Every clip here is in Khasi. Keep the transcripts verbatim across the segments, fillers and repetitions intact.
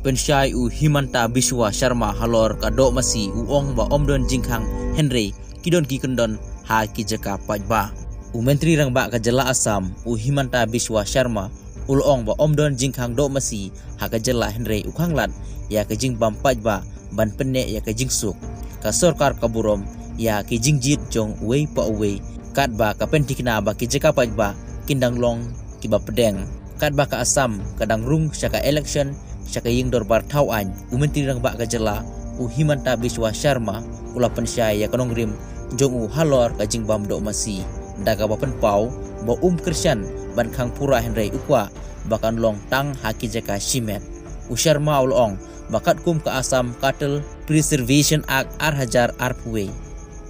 Pynshai u Himanta Biswa Sharma halor ka doh masi u ong ba ym don jingkhang hynrei ki don ki kyndon ha ki jaka paidbah. U Myntri Rangbah ka jylla Assam, u Himanta Biswa Sharma, u la ong ba ym don jingkhang doh masi ha ka jylla hynrei u khanglad ïa ka jingbam paidbah ban pynneh ïa ka jingsuk. Ka sorkar ka burom ïa ki jingjied jong uwei pa uwei, katba ka pynthikna ba ki jaka paidbah kin dang long kiba pdeng. Katba ka Assam ka dang rung sha ka election sha ka ïing dorbar thaw aiñ, u Myntri Rangbah ka jylla, u Himanta Biswa Sharma, u la pynshai ïa ka nongrim jong u halor ka jingbam doh masi, da kaba pynpaw ba um kyrshan ban khang pura hynrei u kwah ba kan long tang ha ki jaka shimet. U Sharma u la ong ba katkum ka Assam Cattle Preservation Act ar hajar arphew wei,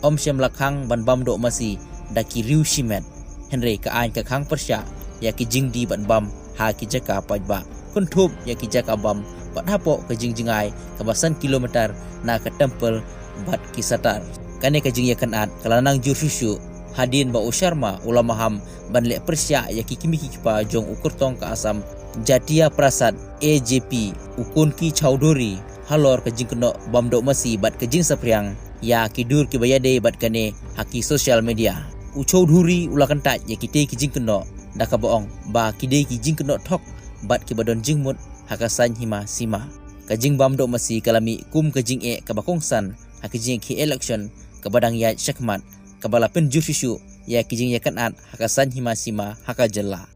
ym shym la khang ban bam doh masi da ki riew shimet, hynrei ka aiñ ka khang pyrshah ïa ki jingdie ban bam ha ki jaka paidbah, kynthup ïa ki jaka bam bad hapoh ka jingjngai kaba san kilometer na ka temple bad ki satar. Kane ka jingïakynad ka la nang jur shuh shuh hadien ba u Sharma u la maham ban leh pyrshah ïa ki kmie ki kpa jong u kyrtong ka Assam Jatiya Parishad, A J P, u Kunki Chowdhury, halor ka jingkynnoh bam doh masi bad ka jingsaphriang ïa ki dur kiba ïadei bad kane ha ki social media. U Chowdhury u la kyntait ïa kitei ki jingkynnoh da kaba ong ba ki dei ki jingkynnoh thok bad kiba don jingmut ha ka saiñ hima sima. Ka jingbam doh masi ka la mih kum ka jingeh kaba kongsan ha ka jingïakhih election kaba dang ïaid shakhmat, kaba la pynjur shuh shuh ïa ki jingïakynad ha ka saiñ hima sima ha ka jylla.